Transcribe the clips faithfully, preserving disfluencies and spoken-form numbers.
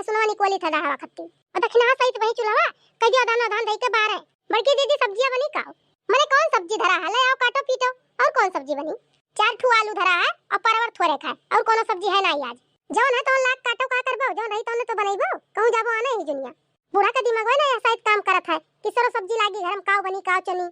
सुनवा निकोली था डहवा खत्ती। और दखिनहा सहित वही चूल्हा, कह दियो धान धान धई के बारे। बड़की दीदी, सब्जिया बनी का? मने कौन सब्जी धरा है? ले आओ, काटो पीटो। और कौन सब्जी बनी? चार ठू आलू धरा है और परवर थोरे खाए, और कोनो सब्जी है ना आज। जौन है तो लाग काटो, का करबो? जौन रही तौने तो बनैबो, कहूँ जाबो आने ही जुनिया। बूढ़ा का दिमाग है ना, ऐसा काम करत है कि सरो सब्जी लागी घर में, काव बनी, काव चनी।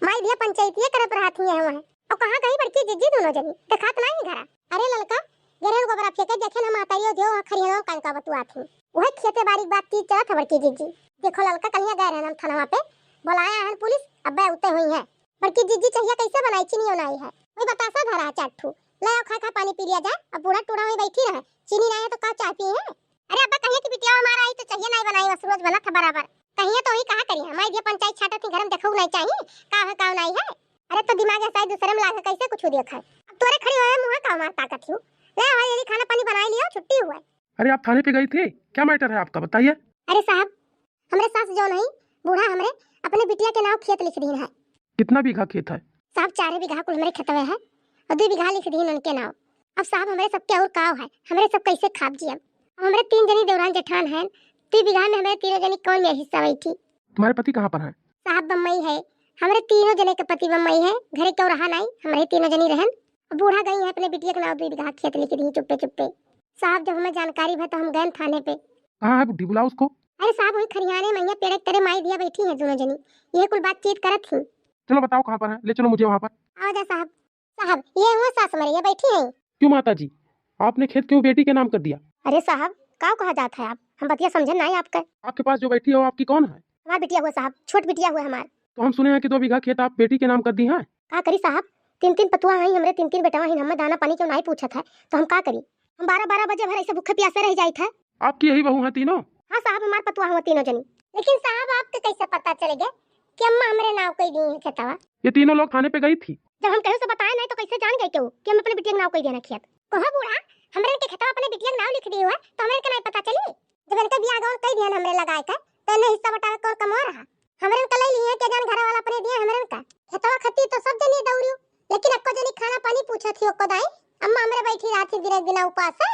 माई धिया पंचायतिये करत रहत ही है वहाँ। और कहाँ गई बड़की जिज्जी दोनों जनी? देखात ना ही घरा। अरे ललका, गेरहन गोबरा फेंके देखे ना मातारियो जो वहाँ खरिहनवा कान का बतुआत ही। वह खेते बारी के बात तीज चलत है बड़की जिज्जी। देखो ललका, कलिया गए रहन हम थानवा पे, बोलाया हन पुलिस, अब्बे उते हुई है। बड़की जिज्जी चहिया कैसे बनाई, चीनी बनाई है। वही बतासा धरा है चार ठू। ले आओ, खा खा पानी पी लिया जाए। अब बूढ़ा टूढ़ा वहीं बैठी रहे, चीनी नहीं है तो का चाय पी है? अरे अब्बा, कहिए कि बिटिया हमारा आई तो चाहिए नहीं बनाई, बस रोज बनत है बराबर। कहिए तो वही कहा करिए, माई दिया पंचायत छाटत ही घर में देखो नहीं चाहिए, का है का नहीं है। अरे तो दिमाग है शायद दूसरे में लागे, कैसे कुछ देखा है। अब तोरे खड़ी हुए मुँह का मार ताकत हूँ। ले आओ, जल्दी खाना पानी बनाई लियो, छुट्टी हुआ है। अरे आप थाने पे गई थी, क्या मैटर है आपका, बताइए। अरे साहब, हमरे सास जौन है, बूढ़ा हमरे अपने बिटिया के नाव खेत लिख दीन है। कितना बीघा खेत है? साहब, चारे बीघा कुल हमरे खेतवे है और दुई बीघा लिख दीन उनके नाव। अब साहब, हमरे सबके और काव है, हमरे सब कैसे खाब जियब? अब हमरे तीन जनी देवरान जेठान हैं, दुई बीघा में हमरे तीनों जनी कौन में हिस्सा बैठी? तुम्हारे पति कहाँ पर हैं? साहब बम्बई है, हमरे तीनों जने के पति बम्बई है, घरे केहू रहा नहीं, हमरे तीनों जनी रहन। अब बूढ़ा गई है अपने बिटिया के नाव दुई बीघा खेत लिख दी चुप्पे चुप्पे। साहब, जब हमें जानकारी भा तो हम गए थाने पे। कहाँ है बुढ़ी, बुलाओ उसको। अरे साहब, वही खरियाने में, यहाँ पेड़ के तरे माई दिया बैठी हैं दोनों जनी, ये कुल बातचीत करत ही। चलो बताओ कहाँ पर है, ले चलो मुझे वहाँ पर। आओ जा साहब। साहब, ये हुआ सास हमारे, ये बैठी हैं। क्यों माता जी, आपने खेत क्यों बेटी के नाम कर दिया? अरे साहब, का कहा जात है आप, हम बतिया समझे ना आपका। आपके पास जो बैठी है वो आपकी कौन है? हमार बिटिया हुआ साहब, छोट बिटिया हुआ हमार। तो हम सुने हैं कि दो बीघा खेत आप बेटी के नाम कर दी हैं। का करी साहब, तीन तीन पतुआ हैं हमरे, तीन तीन बेटवा हैं, हमें दाना पानी क्यों नहीं पूछत है, तो हम का करी? हम बारह बारह बजे भर ऐसे भूखे प्यासे रह जाइत है। आपकी यही बहू हैं तीनों? हाँ साहब, हमार पतुआ हुआ तीनों जनी। लेकिन साहब, आपके कैसे पता चल गया कि अम्मा हमरे नाव कई दी है खेतवा? ये तीनों लोग थाने पे गई थी। जब हम केहू से बताए नहीं तो कैसे जान गए केहू कि हम अपने बिटिया के नाव कई दिया ना खेत? कहो बूढ़ा, हमरे के खेतवा अपने बिटिया के नाव लिख दिए हुआ, तो हमरे के नहीं पता चली? जब इनके बियाह गौन कई दिया हमरे लगाए के, तो इन्हें हिस्सा बटावे कौन कमवा रहा? हमरे के ले लिए के जान घर वाला अपने दिया हमरे का। खेतवा खत्ती तो सब जनी दौड़ियो, लेकिन अक्को जनी खाना पानी पूछत ही ओको दाई, अम्मा हमरे बैठी रहत ही दिन एक दिन उपास है।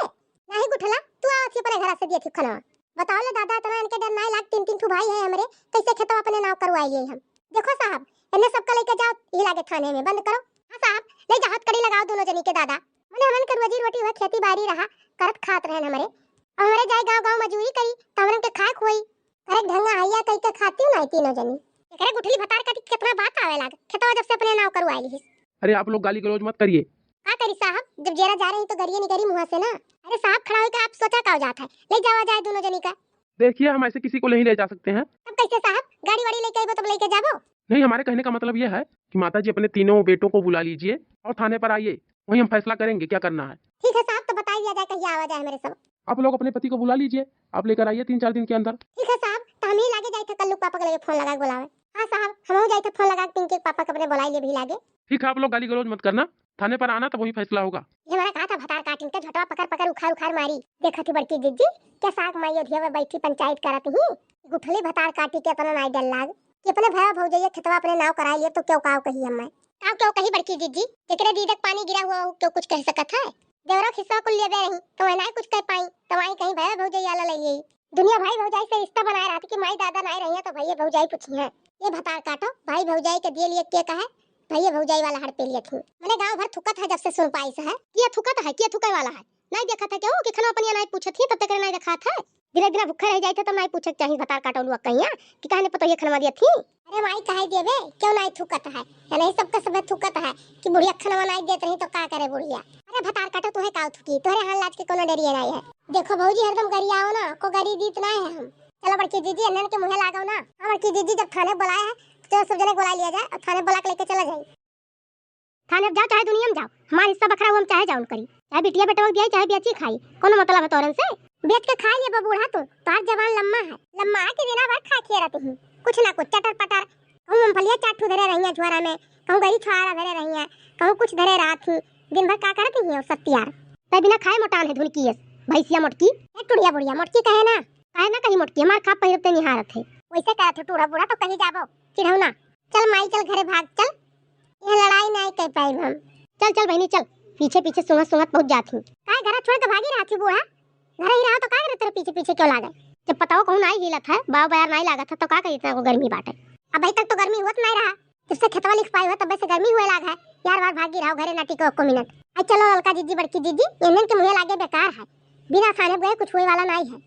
नहीं गुठला, तू आवत ही अपने घरा से दियत ही खाना। बताओ ले दादा, इतना इनके डर नाई लाग, तीन तीन ठू भाई है हमरे, कैसे खेतवा अपने नाव करवाई है हम? देखो साहब, इन्हें सबका लेके जाओ, ये लागे थाने में, बंद करो। हाँ साहब, ले जाओ, हथकड़ी लगाओ दोनों जनी के दादा। मने हमन के रोजी रोटी हुआ खेती बाड़ी रहा, करत खात रहन हमरे। अब हमरे जाए गाँव गाँव मजूरी करी, तो हमरन के खाए खुआई। अरे ढंगा हैया कही के खाती हूँ ना तीनों जनी। एकरे गुठली भतार का कितना बात आवे लाग, खेतवा जब से अपने नाव करवाई लिहिस। अरे आप लोग गाली गलौज मत करिए। का करी साहब, जब जेरा जा रही तो गरिए निकरी मुँह से ना। अरे साहब, खड़ा होके आप सोचा का हो जात है, ले जावा जाए दोनों जनी का। देखिए, हम ऐसे किसी को नहीं ले जा सकते हैं। तब कैसे साहब, गाड़ी वाड़ी लेके आइबो तब लेके जाबो? नहीं, हमारे कहने का मतलब ये है कि माता जी अपने तीनों बेटों को बुला लीजिए और थाने पर आइए, वहीं हम फैसला करेंगे क्या करना है। ठीक है साहब, तो बताई दिया जाए कहिया आवा जाए हमरे सब। आप लोग अपने पति को बुला लीजिए, आप लेकर आइए तीन चार दिन के अंदर। ठीक है साहब, तो हम ही लागे जाए थे कल्लू पापा के लगे फोन लगा के बुलावे। हाँ साहब, हम जाए थे फोन लगा के पिंकी के पापा के अपने बुलाई लिए भी लागे। ठीक है, आप लोग गाली गलौज मत करना, थाने पर आना तब वही फैसला होगा। ये हमारा कहा था भतार काटिन के झोटवा पकड़ पकड़ उखाड़ उखाड़ मारी। देखा थी बड़की जिज्जी, क्या साग माई ओढ़िया में बैठी पंचायत करत ही। गुठली भतार काटी के अपना नाई डर लाग कि अपने भया भौजैया खेतवा अपने नाव कराई लिए तो क्यों काव कही हमें। काव क्यों कही बड़की जिज्जी, जेकरे दीदक पानी गिरा हुआ हो क्यों कुछ कह सकत है? देवरा खिस्सा कुल लेबे रही तो वह नाई कुछ कह पाई, तो वही कहीं भया भौजैया ला ले यही। दुनिया भाई भौजाई से रिश्ता बनाए रहती कि माई दादा नाई रही है तो भैया भौजाई पूछी है। ये भतार काटो, भाई भौजाई के दिए लिए के कहे, भैया भौजाई वाला हड़पे लिए थी। मने गाँव भर थुकत है जब से सुन पाई से है। किया थुकत है, किया थुके वाला है? नहीं देखा था क्या वो कि खाना पनिया नहीं पूछत ही तब तक नहीं देखा था। दिने दिने भूखे रह जाए थे तब नहीं पूछे के चाहिए भतार काटो लुआ कहिया कि कहने पतो ये खाना दिया थी। अरे माई काहे देबे, क्यों नाई थूकत है? या नहीं सबका सब थूकत है कि बुढ़िया खाना बनाई देत रही तो का करे बुढ़िया? अरे भतार काटो तुहे काव थूकी, तोहरे हाल लाज के कोनो डरिए नाई है। देखो भौजी हरदम गरियाओ ना, को गरी दीत नाई है हम। चलो बड़की दीदी अन्नन के मुँहे लागो ना। हाँ बड़की दीदी जब थाने बुलाए है तो चलो सब जने बुला लिया जाए और थाने बुला के लेके चला जाए। थाने अब जाओ चाहे दुनिया में जाओ, हमार हिस्सा बखरा हुआ हम चाहे जाउन करी, चाहे बिटिया बेटवा के दिया चाहे बेची खाई, कोनो मतलब है तोरन से? बेच के खाई लेबो बूढ़ा तू, तोहार जबान लम्मा है, लम्मा है कि दिना भर खा खिए रहती ही, कुछ ना कुछ चटर पटर, कहूँ मूंगफलिया चार ठू धरे रही है झोरा में, कहूँ गरी छोहाड़ा धरे रही है, कहूँ कुछ धरे रहत ही, दिन भर का करत ही और सत्यार। तै बिना खाए मोटान है धुनकी यस, भैंसिया मोटकी। ए टुड़िया बुढ़िया मोटकी कहे ना, काहे ना कहीं मोटकी, हमार खा पहिरब ते निहारत है। वैसे कहत हो टूढ़ा बूढ़ा तो कहीं जाबो, चिढ़ौना। चल माई चल घरे भाग चल, ये लड़ाई नहीं कर पाई हम। चल चल बहनी चल, पीछे पीछे सुंघत सुंघत पहुंच जात ही। काहे घरा छोड़ के भागी रहत ही बूढ़ा? घर ही रहा तो का करे तेरे पीछे पीछे क्यों लागे? जब पताओ कहूँ नाई हिलत है, बाव बयार नाई लागत है, तो का करी इतना को गर्मी बाटे? अबही तक तो गर्मी हुआ तो नाई रहा, जब से खेतवा लिख पाई हुआ तब से गर्मी हुए लाग है। यार वार भागी रहो घरे ना टिको एको मिनट। आई चलो ललका जीजी बड़की जीजी, इन्हन के मुँहे लागे बेकार है, बिना साने गए कुछ हुए वाला नाई है।